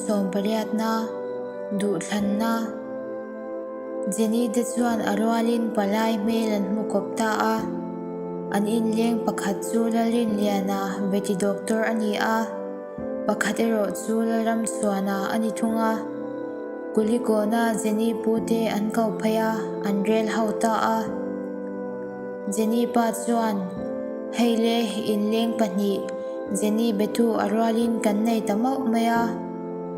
Sawmpariatna, Duhthlanna, Jenny te chuan a rualin palai hmel an hmu kawp ta a. An inleng pakhat chu Lalrinliana Beti Doctor a ni a, pakhat erawh chu Lalramchhuana a ni thung a. Kulikawna Jenny pu te an ko phei a, an rel ho ta a. Jenny pa chuan, Hei le, inleng pahnih, Jenny betu a rualin kan nei ta mauh mai a.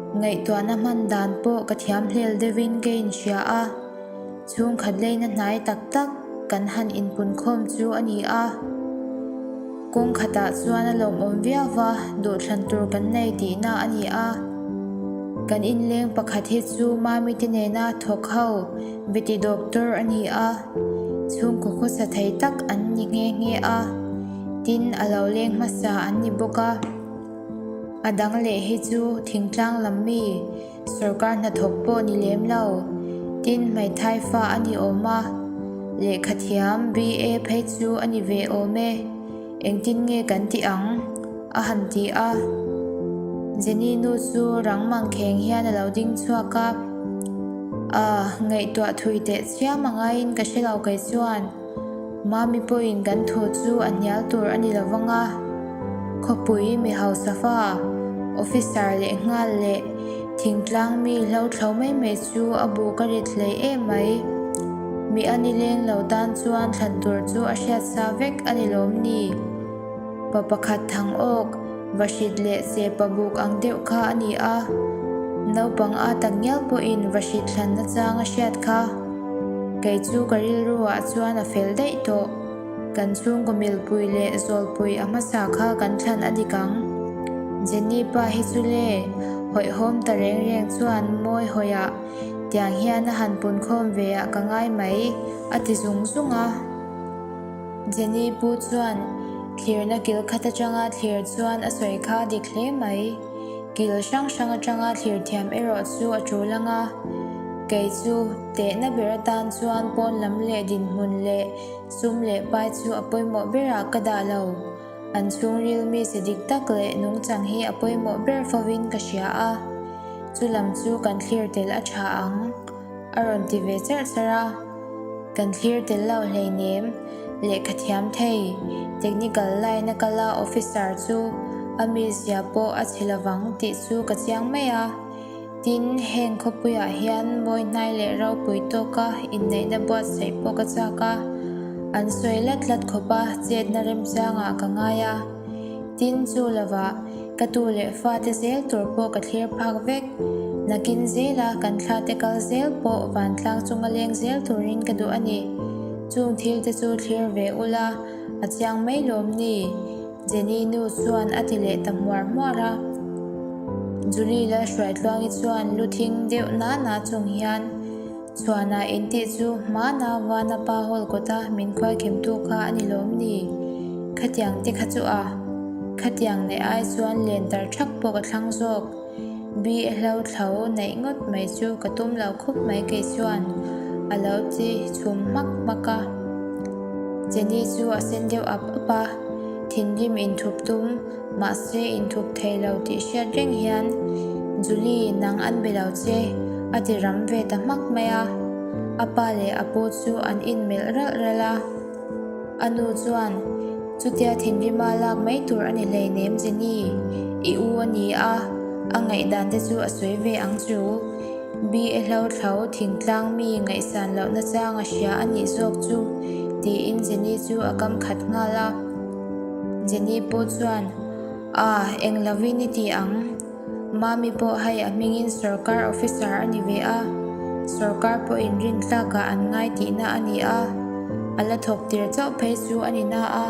Ngaihtuahna hman dan pawh ka thiam hlel deuhin ka inhria a, chhungkhat leina hnai tak tak kan han inpunkhawm chu a ni a. Kawng khatah chuan a lawmawm viau va, duhthlan tur kan nei tihna a ni a. Kan inleng pakhat hi chu Mami te nena thawk ho Beti doctor a ni a, chhungkaw khawsa thei tak an ni nghe nghe a, tin a lo leng hmasa an ni bawk a. A dang leh hi chu thingtlang lam mi, sorkar hnathawk pawh ni lem lo, tin hmeithai fa a ni awm a, lehkhathiam BA phei chu a ni ve awm e, engtin nge kan tih ang? a han ti a. Jenny nu chu rang mangkheng hian a lo ding chhuak a, Ah, ngaihtuah thui teh chiam a ngaiin ka hre lo kei chuan. Mami pawhin kan thu chu a hnial tur a ni lo vang a, khawpui mi hausa fa, officer leh nghal leh thingtlang mi hlo thlo mai mai chu a bu ka rit hlei em mai. Mi a ni leng lo tan chuan thlan tur chu a hriat sa vek a ni lawm ni? Pa pakhat thang awk, Vahrit leh chepa buk ang deuh kha a ni a, naupang a tak ngial pawhin vahrit thlan nachang a hriat kha. Kei chu ka rilru ah chuan a fel daih tawh. Kan chhungkaw milpui leh zawlpui a hmasa kha kan thlan a dik ang. Jenny pa hi chu le, hawihhawm ta reng reng chuan mawi hawiah tiang hian a han punkhawm ve ah ka ngai mai, a ti zung zung a. Jenny pu chuan thlirna kil khat atanga thlir chuan a sawi kha dik hle mai. Kil hrang hrang atanga thlir thiam erawh chu a tul ang a, kei chu tehna ber atan chuan pawn lam leh dinhmun leh sum leh pai chu a pawimawh berah ka dah lo. An chhungril mi che dik tak leh nungchang hi a pawimawh ber fovin ka hria a, chu lam chu kan thlir tel a tha ang. A rawn ti ve charh charh a, Kan thlir tel lo hleinem, lehkha thiam thei, technical line a kal a officer chu a mizia pawh a chhe lovang tih chu ka chiang mai a. Tin, heng khawpuiah hian mawi hnai leh ropui tawka inneihna buatsaih pawh ka chak a, an sawi lat lat khawp a, chetna remchangah ka ngai a. Tin, chu lovah ka tu leh fate zel tur pawh ka thlir phak vek. Nakin zela kan thlate kal zel pawh vantlang chunga leng zel turin ka duh a ni. Chung thil te chu thlir ve ula, a chiang mai lawm ni? Jenny nu chuan a ti leh ta hmuar hmuar a. Julie Lalhruaitluangi chuan lu thing deuh na na chung hian, Chhuana in tih chu hmana vana pa hall kawta min khuai khemtu kha a ni lawm ni? Khatiang te kha chu a. Khatiang neih ai chuan len tar thak pawh ka thlang zawk. Bi e hlo thlo neih ngawt mai chu ka tum lo khawp mai kei chuan a lo ti chhum hmak hmak a. Jenny chu a sen deuh ap ap a, thinrim inthup tum Mahse inthup thei lo tih hriat reng hian Julie nang an be lo che a ti ram ve ta hmak mai a. A pa leh a pu chu an inmelh ralh ralh a. A nu chuan, Chutia thinrima lak mai tur a ni hleinem Jenny, i u a ni a, a ngaihdan te chu a sawi ve ang chu. BA hlo thlo thingtlang mi ngaihsan lohna chang a hria a nih zawk chu tiin Jenny chu a kam khat nghal a. Jenny pawh chuan, Ah, eng lovin i ti ang. Mami pawh hei a hmingin sorkar officer a ni ve a, sorkar pawhin rintlakah an ngai tihna a ni a, a la thawk tir chauh phei chu a ni na a,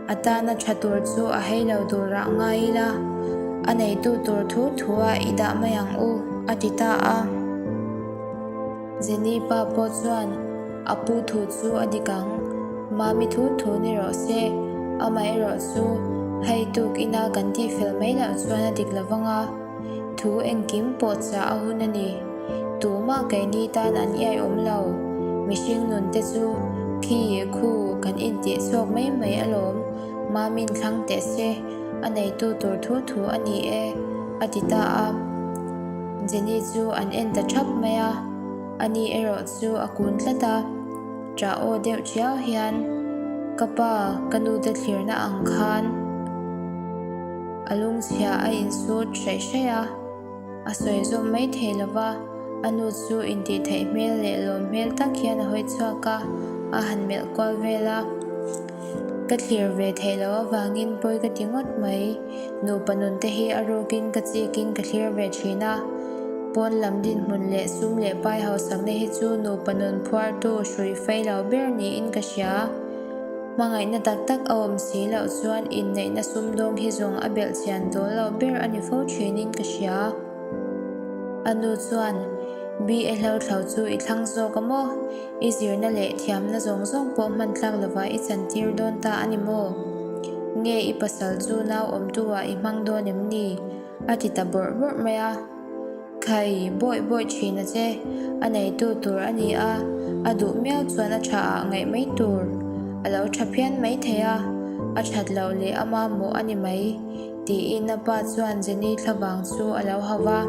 a tana tha tur chu a hei lo turah ngai ila, a neitu tur thu thua i dah mai ang u, a ti ta a. Jenny pa pawh chuan a pu thu chu a dik ang, Mami thu thu ni rawh se, amaherawh chu hei tuk ina kan tih fel mai loh chuan a dik lo vang a, thu engkim pawh chah a hun a ni. Tumah keini tan an iai awm lo, mihring nun te chu khi khu kan intih chhuak mai mai alawm, Mami'n thlang teh se, a neitu tur thu thu a ni e, a ti ta a. Jenny chu an en ta thap mai a, ani erawh chu a kun tlat a, ṭah aw deuh ṭhiau hian, Ka pa, ka nute thlirna ang khan a lungchhia a insut hraih hraih a. A sawi zawm mai thei lo va, a nu chu intihtheih hmel leh lawm hmel tak hian a hawi chhuak a, a han melh kual vel a. Ka thlir ve theih loh avangin pawi ka ti ngawt mai. Nupa nun te hi a rukin ka chikin ka thlir ve thin a. Pawn lam dinhmun leh sum leh pai hausakna hi chu nupa nun phuartu hrui fei lo ber niin ka hria. Hmangaihna tak tak a awm si loh chuan inneihna sumdawng hi zawng a belh chian dawl lo ber a ni fo thinin ka hria. A nu chuan, BA hlothlo chu i thlang zawk a maw? I zirna leh thiamna zawng zawng pawh hman tlak lovah i chantir dawn ta a ni maw? Nge i pasal chu nau awmtu ah i hmang dawn em ni? A ti ta bawrh bawrh mai a. Khai, bawih bawih thin a che, a neitu tur a ni a, a duh miau chuan a tha ah ngaih mai tur. A lo tha phian mai thei a, a that loh leh a mamawh a ni mai, tiin a pa chuan Jenny thlavang chu a lo hau va.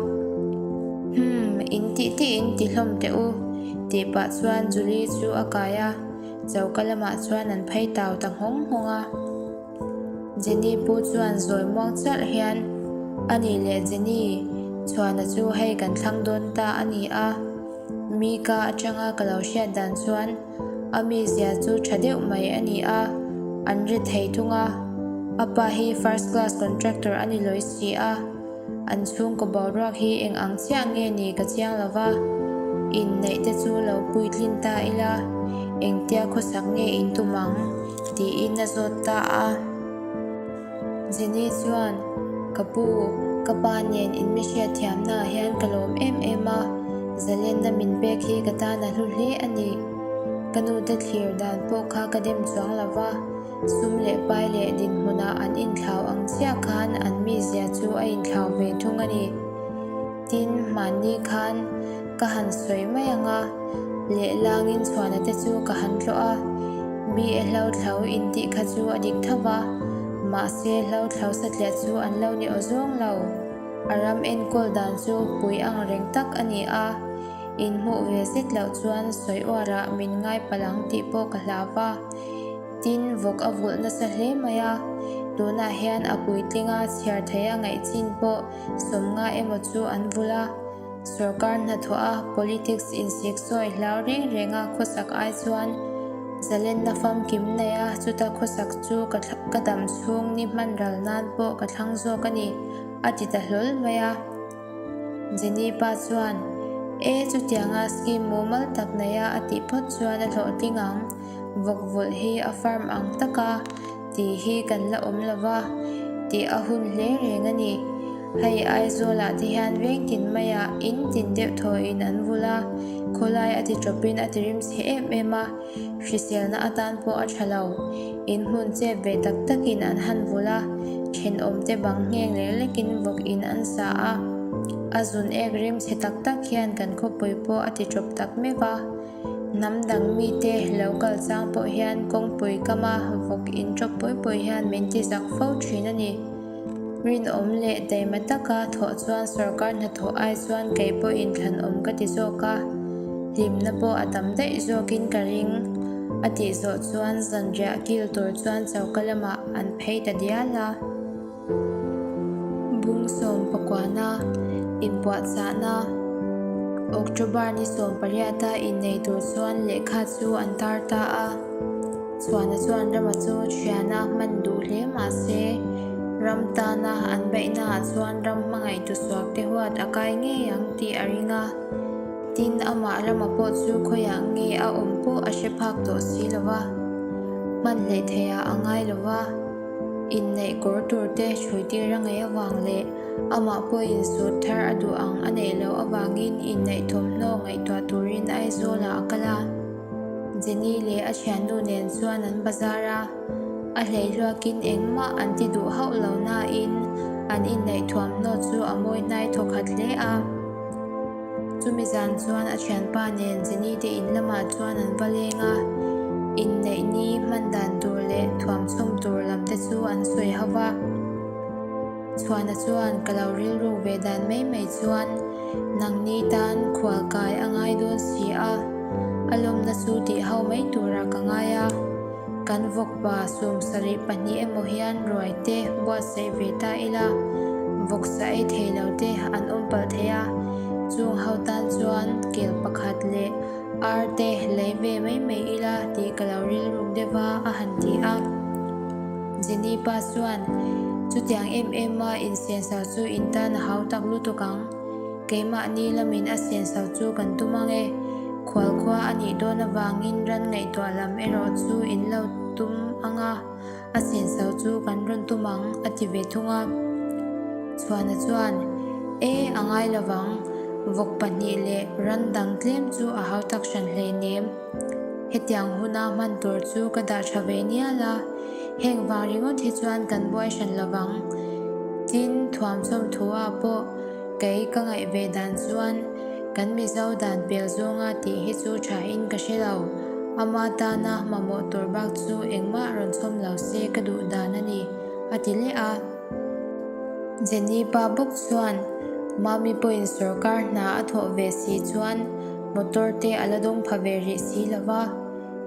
Humm, in tih tih in ti hlawm teh u, tih pah chuan Julie chu a kai a, choka lamah chuan an phei tau ta nghawng nghawng a. Jenny pu chuan zawi muang charh hian, A nih leh Jenny, chhuana chu hei kan thlang dawn ta a ni a. Mi ka atanga ka lo hriat dan chuan a mizia chu tha deuh mai a ni a, an ri thei thung a. A pa hi first class contractor a ni lawi si a. An chhungkaw boruak hi eng ang chiah nge ni ka chiang lo va, inneih te chu lo puitlin ta ila, engtia khawsak nge in tum ang? tiin a zawt ta a. Jenny chuan, Ka pu, ka pa nen in mi hriatthiamnaah hian ka lawm em em a, zalenna min pek hi ka tan a hlu hle a ni. Ka nute thlir dan pawh kha ka dem chuang lo va. Sum leh pai leh dinhmunah an inthlau ang chiah khan an mizia chu a inthlau ve thung a ni. Tin, hmanni khan ka han sawi mai ang a, lehlangin chhuana te chu ka han tlawh a, mi e hlothlo intih kha chu a dik tho va, mahse hlothlo satliah chu an lo ni aw zawng lo. A ram enkawl dan chu pui ang reng tak a ni a, inhmuh ve zet loh chuan sawi uarah min ngai palh ang tih pawh ka hlau va. Tin, vawk a vulh nasa hle mai a, tunah hian a puitlinga chhiar theia ngaih chin pawh sawmnga emaw chu an vulh a. Sorkar hnathawh a politics insiksawi hlau reng renga khawsak ai chuan zalenna famkim nei a, chuta khawsak chu ka ka dam chhung ni hman ral nan pawh ka thlang zawk a ni, a ti ta hlawl mai a. Jenny pa chuan, E, chutianga scheme mumal tak neia a tih phawt chuan a hlawhtling ang. Vawkvawlh hi a farm ang taka tih hi kan la awm lo va tih a hun hle reng a ni. Hei Aizawlah te hian veng tin maiah in tin deuh thawhin an vulh a, khawlai a ti tawpin a ti rim chhe em em a, hriselna atan pawh a tha lo. In hmun chep ve tak takin an han vulh a, thenawmte bang ngheng lek lekin vawk in an sa a. A zun ek rim chhe tak tak hian kan khawpui pawh a ti tawp tak meuh a. Hnam dang mite lo kal chang pawh hian kawngpui kama vawk in tawp pui pui hian min ti zak fo thin a ni. Rinawm leh taima taka thawh chuan sorkar hnathawh ai chuan kei pawhin thlanawm ka ti zawk a, hlimna pawh a tam daih zawkin ka ring. A tih zawh chuan zanriah kil tur chuan choka lamah an phei ta dial a. Bung 19 Inpuahchahna October ni 18 a innei tur chuan lehkha chu an tar ta a. Chhuana chuan rama chu thiana hman duh hle mah se, ram tana an beihnaah chuan ram hmangaihtu suakte huat a kai ngei ang tih a ring a. Tin, amah rama pawh chu khawiah nge a awm pawh a hre phak tawh si lo va, hman hleih theihah a ngai lo va. Inneih kawr tur te hruitir a ngaih avang leh amah pawhin sut thar a duh ang a neih loh avangin inneih thawmhnaw ngaihtuah turin Aizawlah a kal a. Jenny leh a thiannu nen chuan an bazar a, a hleihluakin engmah an ti duh hauh lo nain an inneih thuamhnaw chu a mawi hnai thawkhat hle a. Chumi zan chuan a thianpa nen Jenny te in lamah chuan an va leng a, inneih ni hman dan tur leh thuamchhawm tur lam te chu an sawi ho va. Chhuana chuan ka lo rilruk ve dan mai mai chuan. Nangni tan khual kai a ngai dawn si a, a lawmna chu tih ho mai turah ka ngai a. Kan vawkpa 72 emaw hian ruai te buatsaih ve ta ila, vawksa ei thei lo te an awm palh thei a, chung ho tan chuan kel pakhat leh ar te lei ve mai mai ila tih ka lo rilruk deuh a, a han ti a. Jenny pa chuan, Chutiang em em a insenso chu in tan a hau tak lutuk ang. Keimahni lamin a senso chu kan tum ang e. Khualkhua a nih dawn avangin ran ngaihtuah lam erawh chu in lo tum ang a, a senso chu kan rawn tum ang, a ti ve thung a. Chhuana chuan, E, a ngai lovang, vawk pahnih leh ran dang tlem chu a hau tak hran hleinem. Hetiang huna hman tur chu ka dah tha ve nial a, heng vang ringawt hi chuan kan buai hran lovang. Tin, thuamchawm thu ah pawh kei ka ngaih ve dan chuan kan Mizo dan pel zawnga tih hi chu tha in ka hre lo. Ama tana mamawh tur bak chu engmah rawn chhawm lo se ka duh dan a ni, a ti leh a. Jenny pa bawk chuan Mami pawhin sorkar hna a thawh ve si chuan motor te a la dawng pha ve rih si lo va,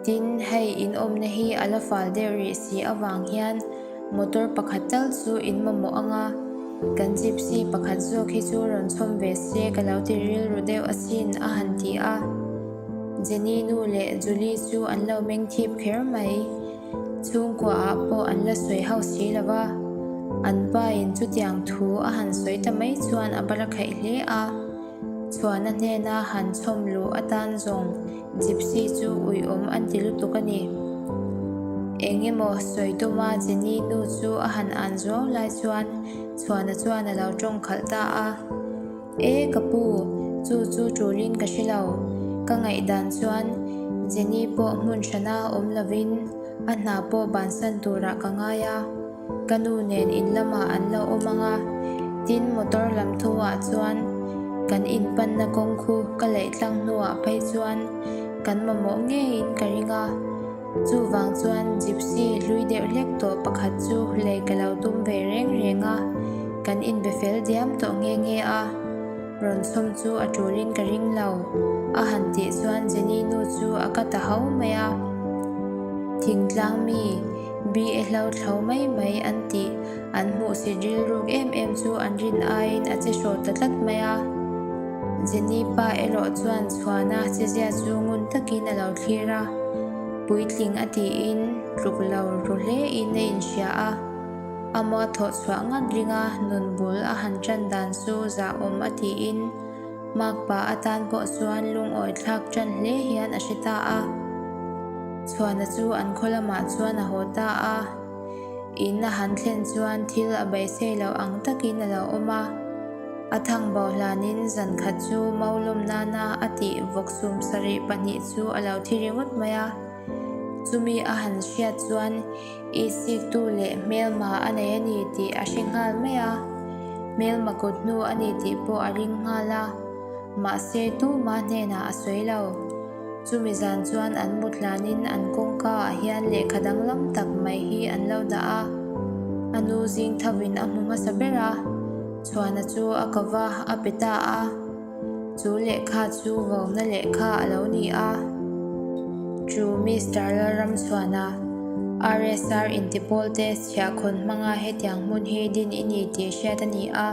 tin hei in awmna hi a la fal deuh rih si avang hian motor pakhat tal chu in mamawh ang a, kan gypsy pakhat zawk hi chu rawn chhawm ve se ka lo ti rilru deuh asin a han ti a. Jenny nu leh Julie chu an lo meng thip kher mai. Chhungkuaah pawh an la sawi hauh si lo va, an pain chutiang thu a han sawi ta mai chuan a bara khaih hle a. Chhuana hnena han chhawm luh atan zawng Gypsy chu uiawm an ti lutuk a ni. Eng emaw sawi tuma Jenny nu chu a han an zuau lai chuan Chhuana chuan a lo tawng khalh ta a. E ka pu, chu chu tulin ka hre lo. Ka ngaihdan chuan Jenny pawh hmun hrana awm lovin a hna pawh bansan turah ka ngai a, ka nu nen in lamah an lo awm ang a, tin motor lam thuah chuan kan inpanna kawng khu ka laih tlang hnuah phei chuan kan mamawh ngeiin ka ring a. Chuvang chuan Gypsy hlui deuh hlek tawh pakhat chu lei ka lo tum ve reng reng a, kan inbe fel diam tawh nghe nghe a, rawn chhawm chu a tulin ka ring lo, a han tih chuan Jenny nu chu a ka ta ho mai a. Thingtlang mi, BA hlo thlo mai mai an tih an hmuhsit rilruk em em chu an rin aiin a che hrawt ta tlat mai a. Jenny pa erawh chuan chhuana chezia chu ngun takin a lo thlir a, puitling a tiin tluk lo ru hlein a inhria a. Amua thawh chhuah ngat ringa nun bul a han tan dan chu zahawm a tiin makpa atan pawh chuan lungawi thlak tan hle hian a hre ta a. Chhuana chu an khaw lamah chuan a haw ta a. In a han thlen chuan thil a beisei loh ang takin a lo awm a. A thang bo hlanin zan khat chu mau lawm nana a tih vawk 72 chu a lo thi ringawt mai a. Chumi a han hriat chuan isiktu leh hmelma a nei a ni tih a hre nghal mai a. Hmelma kut hnu a ni tih pawh a ring nghal a. Mahse tuma hnenah a sawi lo. Chumi zan chuan an mut hlanin an kawngka ah hian lehkha danglam tak mai hi an lo dah a. A nu zing thovin a hmu hmasa ber a, chhuana chu a ko va, a pe ta a. Chu lehkha chu vawmna lehkha a lo ni a. Chu Mister Lalramchhuana, RSR intipawlte chhiahkhawn hmanga hetiang hmun hi din i ni tih hriat a ni a.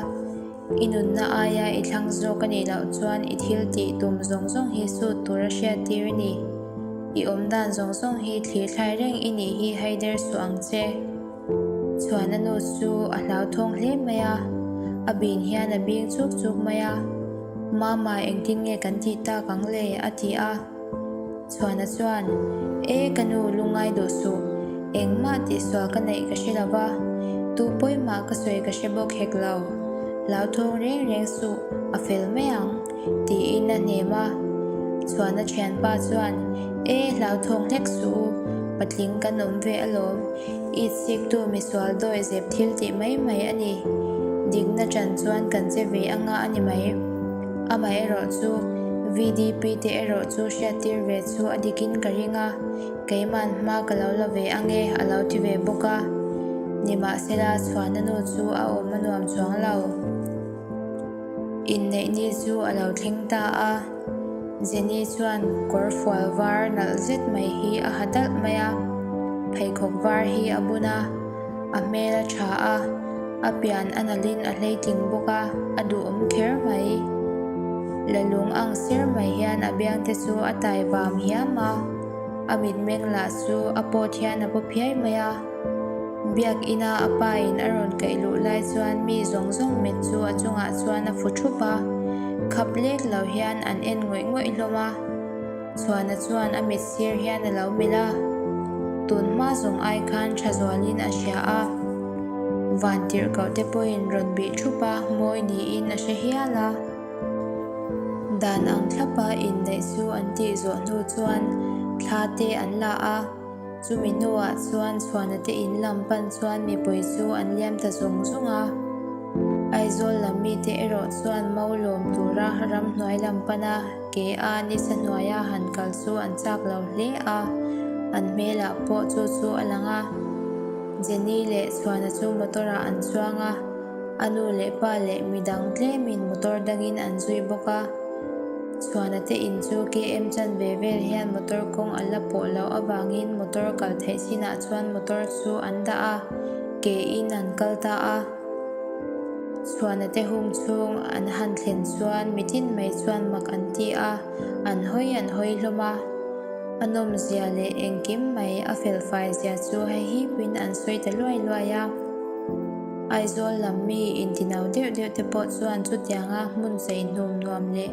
I nunna aia i thlang zawk a nih loh chuan i thil tih tum zawng zawng hi sut tur a hriat tir a ni. I awm dan zawng zawng hi thlir thlai reng i nih hi haider suh ang che. Chhuana nu chu a hlauthawng hle mai a, a bin hian a bing chuk chuk mai a, Mama engtin nge kan tih tak ang le? a ti a. Chhuana chuan, E ka nu lungngai duh suh, engmah tihsual ka neih ka hre lo va, tu pawimah ka sawi ka hre bawk hek lo, hlauthawng reng reng suh, a fel mai ang, tiin a hnem a. Chhuana thianpa chuan, E hlauthawng hlek suh u, patling kan awm ve alawm, itsiktu misual dawi zep thil tih mai mai a ni, dikna ṭan chuan kan che ve anga a ni mai. Amaherawhchu, VDP te erawh chu hriattir ve chu a dikin ka ring a, keiman hma ka lo la ve ange a lo ti ve bawk a. Nimahsela, chhuahna nu chu a awm a nuam chuang lo. Inneih ni chu a lo thleng ta a, Jenny chuan kawr fual var nalh zet mai hi a ha dalh mai a, pheikhawk var hi a bun a, a hmel a tha a, a pian a nalhin a hleitling bawk a, a duhawm kher mai. La lung ang ser mai hian a biang te chu a tai vam hiam a, a mitmeng lah chu a pawt hian a paw phiai mai a. Biakina a pa in a rawn kaih luh lai chuan mi zawng zawng mit chu a chungah chuan a fu thup a, khap lek lo hian an en ngawih ngawih hlawm a. Chhuana chuan a mit sir hian a lo melh a, tun hma zawng ai khan tha zualin a hria a, van tirhkoh te pawhin rawn bih thup a, mawi niin a hre hial a. Dan ang thlapa inneih chu an tih zawh hnu chuan thla te an la a. Chumi hnuah chuan Chhuana te in lam pan chuan mipui chu an liam ta zung zung a. Aizawl lam mite erawh chuan mau lawm tura ramhnuai lam pana ke a nisa hnuaia han kal chu an chak lo hle a, an hmelah pawh chu chu a lang a. Jenny leh Chhuana chu motor ah an chuang a, a nu leh pa leh midang tlemin motor dangin an zui bawk a. Chhuana te in chu KM chanve vel hian motor kawng a la pawh loh avangin motor kal theih chinah chuan motor chu an dah a, ke in an kal ta a. Chhuana te hung chhung an han thlen chuan mitin mai chuan mak an ti a, an hawi an hawi hlawm a. A nawmzia leh engkim mai a felfai zia chu hei hipin an sawi ta luai luai a. Aizawl lam mi intinau deuh deuh te pawh chuan chutianga hmun chei hnum nuam leh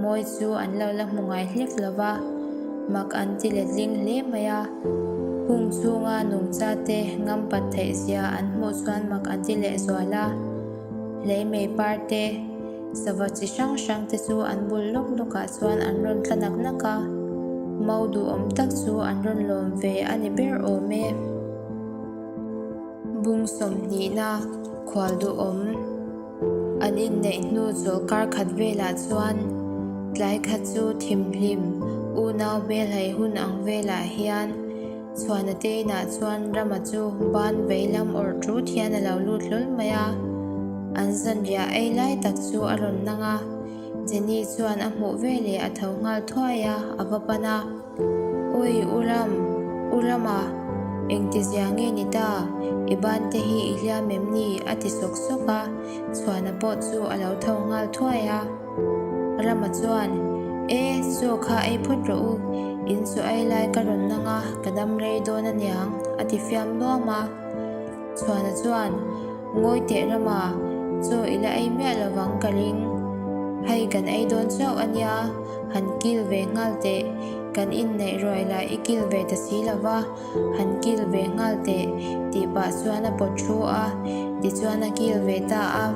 mawi chu an lo la hmu ngai hlek lo va, mak an ti letling hle mai a. Hung chhunga nungcha te ngam pat theih zia an hmuh chuan mak an ti leh zual a. Lei mei par te, sava chi hrang hrang te chu an bul lawk lawkah chuan an rawn tla nak nak a, mau duhawm tak chu an rawn lawm ve a ni ber awm e. Bung sawmhnihna khual duhawm an inneih hnu chawlhkar khat velah chuan tlai khat chu thimhlim unau hmelhaih hun ang velah hian Chhuana te inah chuan Rama chu ban vei lam awrh ṭut hian a lo lut hlawl mai a, an zanriah ei lai tak chu a rawn nang a, Jenny chuan a hmuh veleh a tho nghal thuai a, a va pan a. Ui, U Ram, U Rama, engtizia nge ni ta? I ban te hi i hliam em ni? a ti sawk sawk a, Chhuana pawh chu a lo tho nghal thuai a. Rama chuan, E, chaw kha ei phawt rawh u, in chaw ei lai ka rawn nang a, ka dam rei dawn aniang, a ti fiam nuam a. Chhuana chuan, Ngawi teh Rama, chaw i la ei miah lovang ka ring. Hei kan ei dawn chauh a nia, han kil ve nghal teh, kan inneih ruai lah i kil ve ta si lova, han kil ve nghal teh, tih pah chuan a pawt thu a, tichuan a kil ve ta a.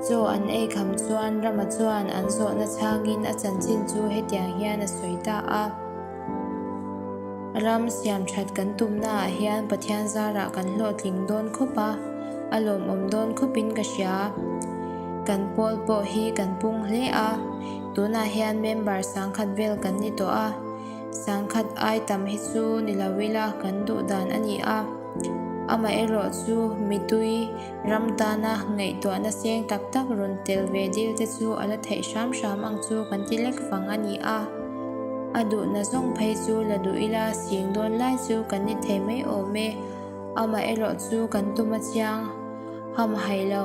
Chaw an ei kham chuan Rama chuan an zawhna chhangin a chanchin chu hetiang hian a sawi ta a. Ram siam that kan tumnaah hian Pathian zarah kan hlawhtling dawn khawp a, a lawmawm dawn khawpin ka hria. Kan pawl pawh hi kan pung hle a, tunah hian member sangkhat vel kan ni tawh a, sangkhat ai tam hi chu ni lo ila kan duh dan a ni a. Amaherawh chu mitui ram tana ngaihtuahna seng tak tak rawn tel ve dil te chu a la theih hram hram ang chu kan ti lek fang a ni a. A duhna zawng phei chu la duh ila sing dawn lai chu kan ni thei mai awm e. Amaherawh chu kan tum a chiang ham hai lo,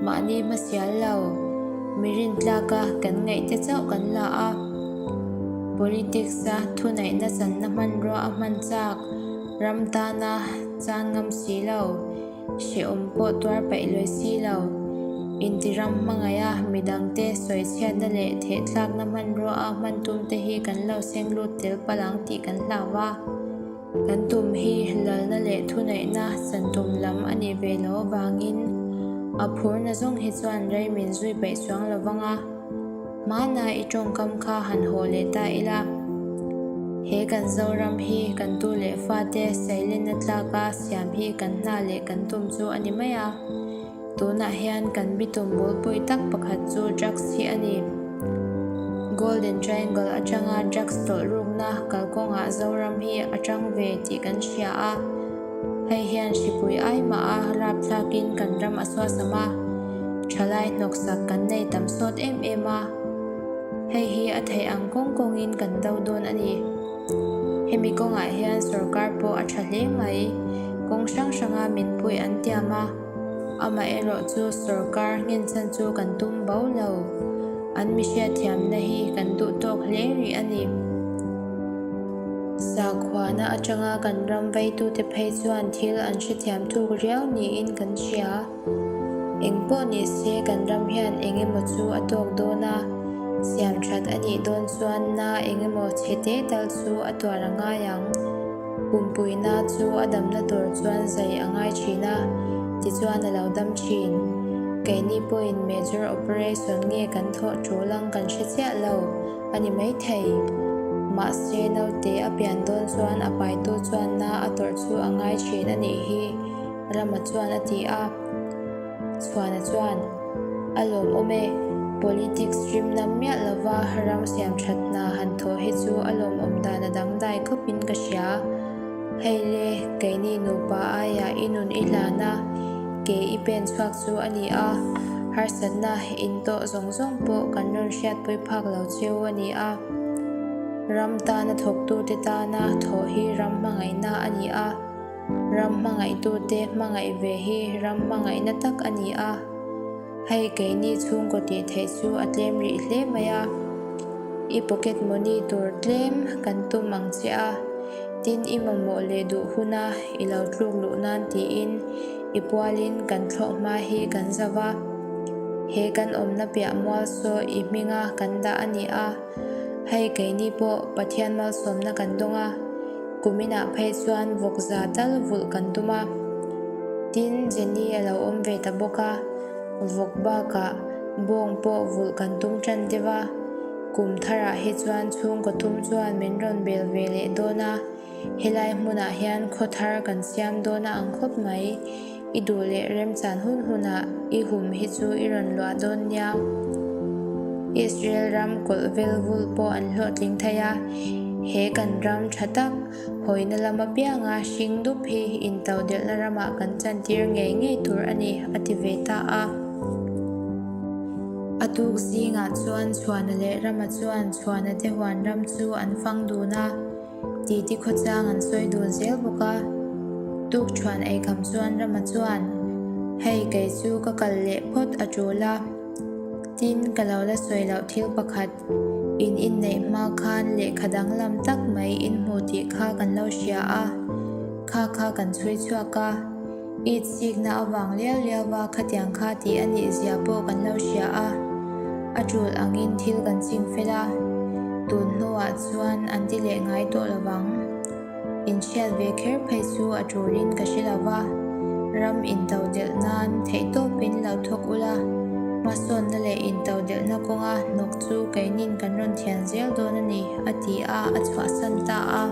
mahni hmasial lo, mi rintlaka kan ngaih te chauh kan la a. Politics-a thuneihna channa hmanrua a hman chak, ram tana chan ngam si lo. Hrehawm pawh tuar paih lawi si lo. Intiram hmangaiha midangte sawichhiatna leh thehthlakna hmanrua a hman tum te hi kan lo seng lut tel palh ang tih kan hlau a. Kan tum hi lalna leh thuneihna chan tum lam a nih ve loh avangin a phurna zawng hi chuan rei min zui paih chuang lo vang a. Hmana i tawngkam kha han haw leh ta ila, he kan Zoram hi kan tu leh fate sailenna tlaka siam hi kan hna leh kan tum chu a ni mai a. Tunah hian kan bitum bulpui tak pakhat chu drugs hi a ni. Golden Triangle atanga drugs tawlh rukna kalkawngah Zoram hi a tang ve tih kan hria a. Hei hian hripui ai mah a rapthlakin kan ram a suasam a. Thalai hnawksak kan nei tam sawt em em a, hei hi a theih ang kawng kawngin kan do dawn a ni. Hemi kawngah hian sorkar pawh a tha hle mai, kawng hrang hranga min puih an tiam a, amaherawh chu sorkar nghenchhan chu kan tum bo lo. An mi hriatthiamna hi kan duh tawk hle rih a ni. Sakhuana atanga kan ram veitute phei chuan thil an hrethiam thuk riau niin kan hria. Eng pawh ni se kan ram hian eng emaw chu a tawk dawn a, siam that a nih dawn chuan na eng emaw chhe te tal chu a tuar a ngai ang. Pumpuina chu a damna tur chuan zai a ngai thin a, tichuan a lo dam thin. Keini pawhin major operation nge kan thawh tul ang kan hre chiah lo a ni maithei. Mahse naute a pian dawn chuan a paitu chuan na a tawrh chu a ngai thin a nih hi. Rama chuan a ti a. Chhuana chuan, A lawmawm e, politics rim nam miah lova ram siam that hna han thawh hi chu a lawmawm dan a dangdai khawpin ka hria. Hei le, keini nupa aiah i nun i hlan a, ke i pen chhuak chu a ni a, harsatna in tawh zawng zawng pawh kan rawn hriatpui phak lo cheu a ni a. Ram tana thawktute tana thawh hi ram hmangaihna a ni a. Ram hmangaihtute hmangaih ve hi ram hmangaihna tak a ni a, hei keini chhungkaw tih theih chu a tlem rih hle mai a. I pocket money tur tlem kan tum ang che a, tin i mamawh leh duh huna i lo tluk luh nan tiin i pualin kan thlawh hma hi kan zau a. He kan awmna piah mual saw i hminga kan dah a ni a, hei keini pawh Pathian malsawmna kan dawng a. Kuminah phei chuan vawk za tal vulh kan tum a, tin Jenny a lo awm ve ta bawk a, vawk bakah bawng pawh vulh kan tum tan deuh a, kum tharah hi chuan chhungkaw thum chuan min rawn bel ve leh dawn a, helai hmunah hian khaw thar kan siam dawn a ang khawp mai. I duh leh remchan hun hunah i hum hi chu i rawn luah dawn nia. Israel ram kawlh vel vul pawh an hlawhtling thei a, he kan ram tha tak hawina lam apianga hring dup hi intodelhna ramah kan chantir ngei ngei tur a ni, a ti ve ta a. A tuk zingah chuan Chhuana leh Rama chuan Chhuana te huan ram chu an fang dun a. Titi khawchang an sawi dun zel bawk a, tukṭhuan eikham chuan Rama chuan, Hei kei chu ka kal leh phawt a ṭul a, tin ka lo la sawi loh thil pakhat, in inneih hma khan lehkha danglam tak mai in hmu tih kha kan lo hria a, kha kha kan chhui chhuak a, it sikna avang liau liau va khatiang kha tih a nih zia pawh kan lo hria a, a tul angin thil kan ching fel a, tun hnuah chuan an ti leh ngai tawh lo vang. Inhriat ve kher phei chu a tulin ka hre lo va, ram intodelh nan theihtawpin lo thawk ula, hmasawnna leh intodelhna kawnga hnawk chu keinin kan rawn thian zel dawn a ni, a ti a, a chhuahsan ta a.